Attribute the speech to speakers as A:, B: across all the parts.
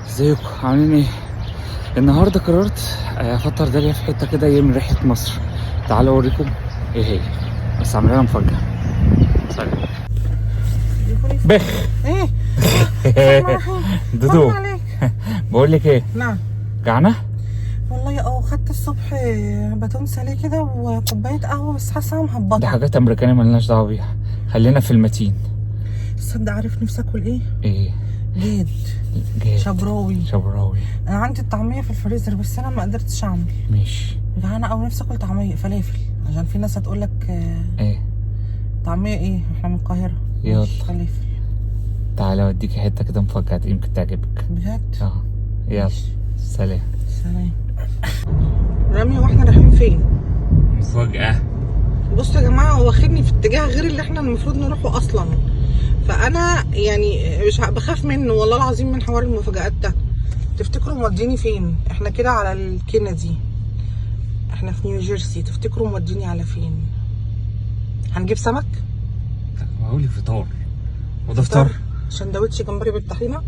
A: ازيكم عاملين ايه؟ النهارده قررت افطر داليا في حتة كده ايه من ريحه مصر. تعالوا اوريكم ايه هي، بس عاملها لها مفاجاة. سلام. بخ.
B: ايه
A: دودو
B: عليك.
A: بقول لك ايه؟
B: نعم.
A: جعانة؟
B: والله خدت الصبح باتون ساليه كده وكوبايه قهوة، بس حاسه
A: دي
B: مهبطه.
A: حاجات امريكانيه ملناش دعوه بيها، خلينا في المتين.
B: تصدق عارف نفسي اكل ايه؟
A: ايه؟
B: جاد.
A: جاد.
B: شبراوي.
A: شبراوي.
B: انا عندي الطعمية في الفريزر بس انا ما قدرتش اعمل.
A: ماشي.
B: جعانة قوي، نفسي اكل طعميه فلافل، عشان في ناس هتقول لك
A: ايه؟
B: طعميه ايه، احنا من القاهرة.
A: يلا.
B: ماشي، فلافل.
A: تعالى اوديكي حتة كده مفاجاة يمكن تعجبك.
B: بجد؟
A: اه يلا سلام.
B: سلام. رامي، واحنا رايحين فين؟
A: مفاجاة.
B: بصوا يا جماعة، هو واخدني في اتجاه غير اللي احنا المفروض نروحه اصلا، فانا يعني مش بخاف منه والله العظيم من حوار المفاجآت ده. تفتكروا موديني فين؟ احنا كده على الكندي، احنا في نيوجيرسي. تفتكروا موديني على فين؟ هنجيب سمك؟
A: بقول لك فطار. وده فطار؟
B: سندوتش جمبري بالطحينه؟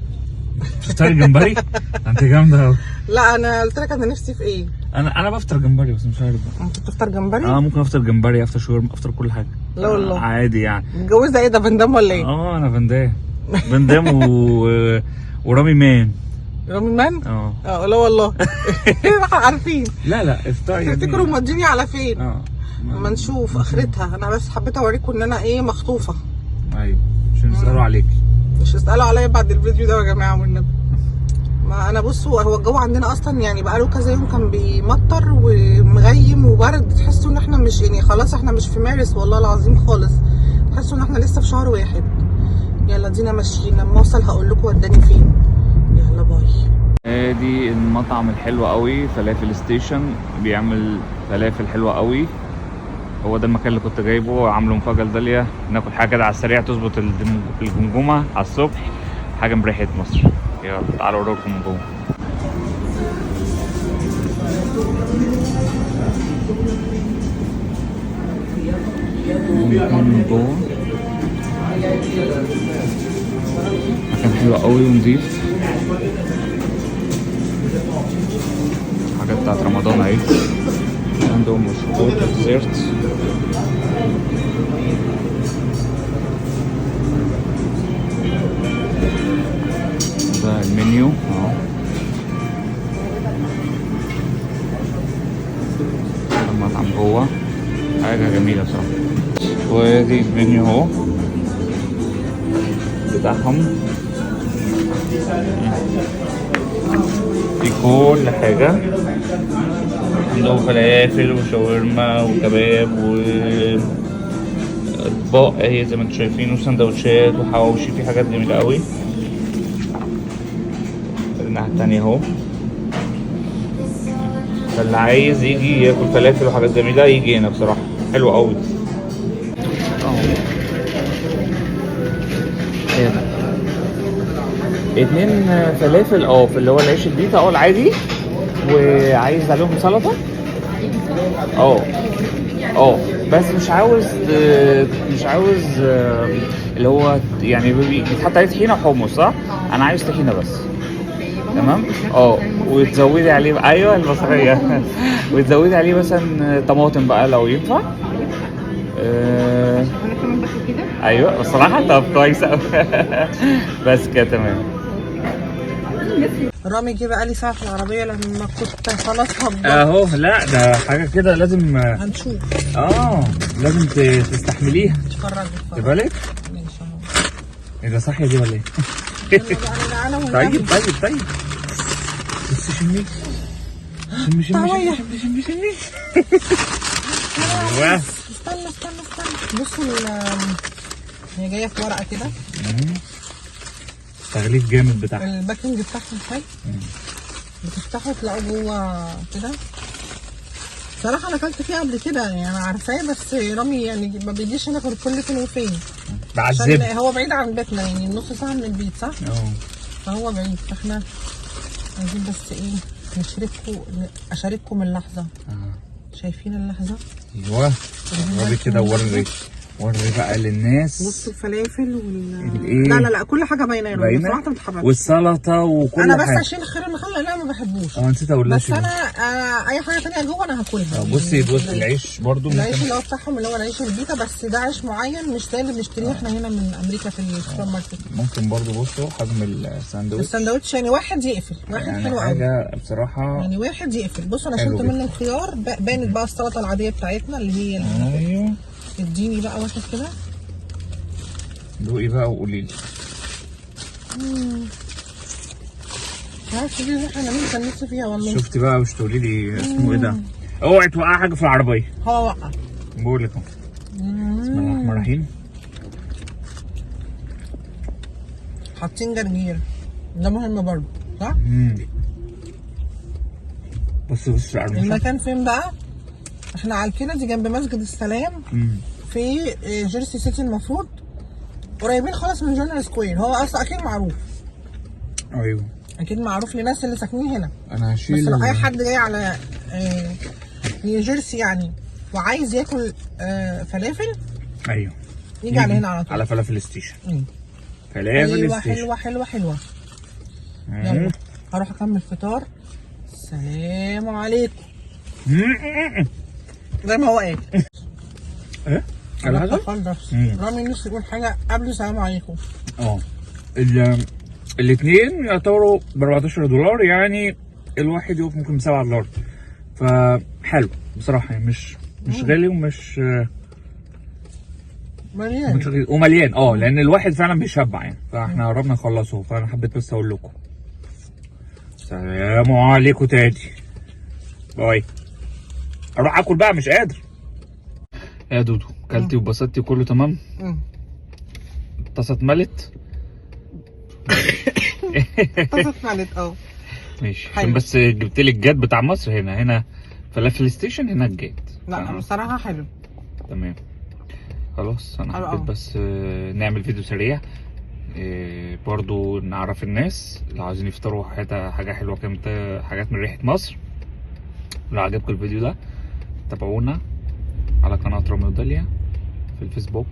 A: فطار جمبري؟ انت جامدة قوي.
B: لا انا قلت لك انا نفسي في ايه.
A: انا بفطر جمبري بس مش عارف بقى.
B: انت بتفطر جمبري؟
A: اه ممكن افطر جمبري، افطر شاورما، افطر كل حاجة.
B: لا والله.
A: عادي يعني.
B: متجوزة ايه ده، فندام ولا ايه؟
A: اه انا فندام. فندام ورامي مان.
B: رامي مان؟
A: اه.
B: اه لا والله. عارفين.
A: لا لا افطار يعني.
B: تفتكروا موديني على فين؟
A: اه
B: اما نشوف اخرتها. انا بس حبيت اوريكم ان انا ايه مخطوفه.
A: ايوه عشان يسالوا عليك.
B: مش اسالوا عليا بعد الفيديو ده يا جماعة والنبي. ما انا بصوا، هو الجو عندنا اصلا يعني بقاله كذا يوم كان بيمطر ومغيم وبرد، تحسوا ان احنا مش يعني خلاص احنا مش في مارس والله العظيم خالص، تحسوا ان احنا لسه في شهر واحد. يلا دينا ماشيين، لما اوصل هقول لكم وداني فين. يلا bye.
A: ادي المطعم الحلو قوي، فلافل ستيشن، بيعمل فلافل حلوة قوي. هو ده المكان اللي كنت جايبه، عامله مفاجأة لداليا، ناكل حاجة كده على السريع تظبط الجمجمة على الصبح، حاجة من ريحة مصر. يلا تعالوا اوريكم من جوه. المكان من جوه مكان حلو قوي ونضيف. حاجات بتاعت رمضان اهي، عندهم مشروبات وديزرت. ده المنيو اهو. المطعم جوه حاجة جميلة بصراحة. وادي المنيو اهو بتاعهم، في كل حاجة. عندهم فلافل وشاورما وكباب و اطباق اهي زي ما انتم شايفين، وسندوتشات وحواوشي، في حاجات جميلة قوي. الناحية التانية اهو، فاللي عايز يجي ياكل فلافل وحاجات جميلة يجي هنا، بصراحة حلو قوي. ايه ده؟ 2 فلافل في اللي هو العيش البيتا العادي، وعايز عليهم سلطة. بس مش عاوز، مش عاوز اللي هو يعني بيتحط عليه طحينة وحمص صح؟ أنا عايز طحينة بس. تمام؟ وتزودي عليه، أيوه المصرية. وتزودي عليه مثلا طماطم بقى لو ينفع.
C: انا كمان باكل كده.
A: ايوه الصراحة. طب كويس قوي. بس كده تمام.
B: رامي جه بقى لي ساعة في العربية لما كنت خلاص هبط.
A: اهو. لا ده حاجة كده لازم
B: هنشوف.
A: لازم تستحمليها.
B: اتفرج اتفرج.
A: بالك؟
B: ماشي اهو.
A: ايه ده، صحية دي ولا ايه؟
B: يلا بقى انا جعانة والنبي.
A: طيب طيب طيب. بس شمي شمي شمي
B: طعمية.
A: شمي شمي شمي. ايوه.
B: استنى استنى استنى. بصوا هي جاية في ورقة كده.
A: تغليف جامد بتاعها.
B: ال packing بتاعهم حلو. بتفتحه تلاقوا جوه كده. صراحة أنا أكلت فيه قبل كده يعني أنا عارفاه، بس رامي يعني ما بيجيش هنا غير كل فين وفين.
A: بعذب.
B: عشان هو بعيد عن بيتنا يعني نص ساعة من البيت صح؟ فهو بعيد، فاحنا عايزين بس إيه أشارككم اللحظة. شايفين اللحظة؟
A: ايوه. قربي كده وري. وري بقى للناس.
B: بصوا الفلافل وال
A: الإيه؟
B: لا لا لا، كل حاجة باينة يا رامي،
A: باينة؟
B: بصراحة ما تتحركش.
A: والسلطة وكل
B: انا بس
A: حاجة.
B: اشيل خيار المخلل انا ما بحبوش.
A: اه نسيت اقول لها
B: بس انا اي حاجة ثانية جوه انا هاكلها.
A: بصي بص العيش برضو
B: العيش
A: ممكن.
B: اللي هو بتاعهم، اللي هو العيش البيتا، بس ده عيش معين مش زي اللي بنشتريه احنا هنا من امريكا في السوبر ماركت.
A: ممكن برضو. بصوا حجم الساندوتش.
B: الساندوتش يعني واحد يقفل واحد،
A: يعني
B: حلو قوي.
A: حاجة بصراحة.
B: يعني واحد يقفل. بص انا
A: حلو
B: شلت
A: جدا.
B: منه الخيار، بانت بقى السلطة العادية بتاعتنا اللي هي
A: ايوه.
B: اديني بقى واحد كده.
A: دوقي بقى وقولي لي.
B: مش عارفه دي احنا مين كان نفسي فيها والله.
A: شفتي بقى؟ مش تقولي لي اسمه ايه ده. اوعي توقعي حاجة في العربية.
B: هو وقع.
A: بقول لك اهو. بسم الله الرحمن الرحيم.
B: حاطين جرجير، ده مهم برضه صح؟
A: بص بص القرمشه.
B: المكان فين بقى؟ احنا على الكندي جنب مسجد السلام في جيرسي سيتي، المفروض قريبين خالص من جنرال سكوير. هو اصلا اكيد معروف.
A: ايوه
B: اكيد معروف للناس اللي ساكنين هنا.
A: انا هشيل.
B: بس لو اي حد جاي على نيوجيرسي يعني وعايز ياكل فلافل،
A: ايوه
B: يجي على هنا على طول.
A: على فلافل ستيشن. فلافل
B: حلوة
A: ستيشن.
B: حلوة حلوة حلوة. يلا هروح اكمل فطار. السلام عليكم. زي ما هو قال.
A: ايه؟
B: أنا خالص. رامي نفسي يقول حاجة قبل السلام عليكم.
A: الاثنين يعتبروا ب $14، يعني الواحد يقف ممكن ب $7، فحلو بصراحة يعني مش غالي ومش
B: مليان.
A: مش غالي ومليان، لان الواحد فعلا بيشبع يعني. فاحنا قربنا نخلصه، فانا حبيت بس اقول لكم السلام عليكم تاني. bye. اروح اكل بقى، مش قادر. يا دودو، كلتي وبسطتي وكله تمام؟ الطاسه اتملت؟
B: الطاسه اتملت اه.
A: ماشي.
B: حلو.
A: عشان بس جبت لي الجاد بتاع مصر هنا، هنا فلافل ستيشن، هنا الجاد.
B: لا بصراحة حلو.
A: تمام خلاص. انا
B: حلو
A: حبيت
B: أوي.
A: بس نعمل فيديو سريع، برضو نعرف الناس اللي عاوزين يفطروا حاجة حلوة كده، حاجات من ريحة مصر. لو عجبكم الفيديو ده تابعونا على قناة رامي وداليا في الفيسبوك.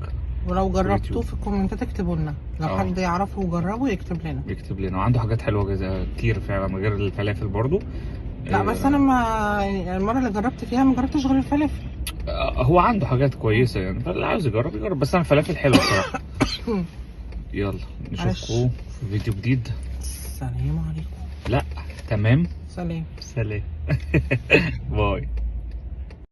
B: ولو جربتوه
A: واليوتيوب.
B: في الكومنتات اكتبوا لنا، لو حد يعرفه وجربه يكتب لنا.
A: يكتب لنا، وعنده حاجات حلوة كتير فعلا غير الفلافل برضو.
B: لا بس انا ما يعني المرة اللي جربت فيها ما جربتش غير الفلافل.
A: هو عنده حاجات كويسة يعني، فاللي عاوز يجرب يجرب، بس انا الفلافل حلوة بصراحة. يلا نشوفكم في فيديو جديد.
B: السلام عليكم.
A: لا تمام.
B: سلام.
A: سلام. bye.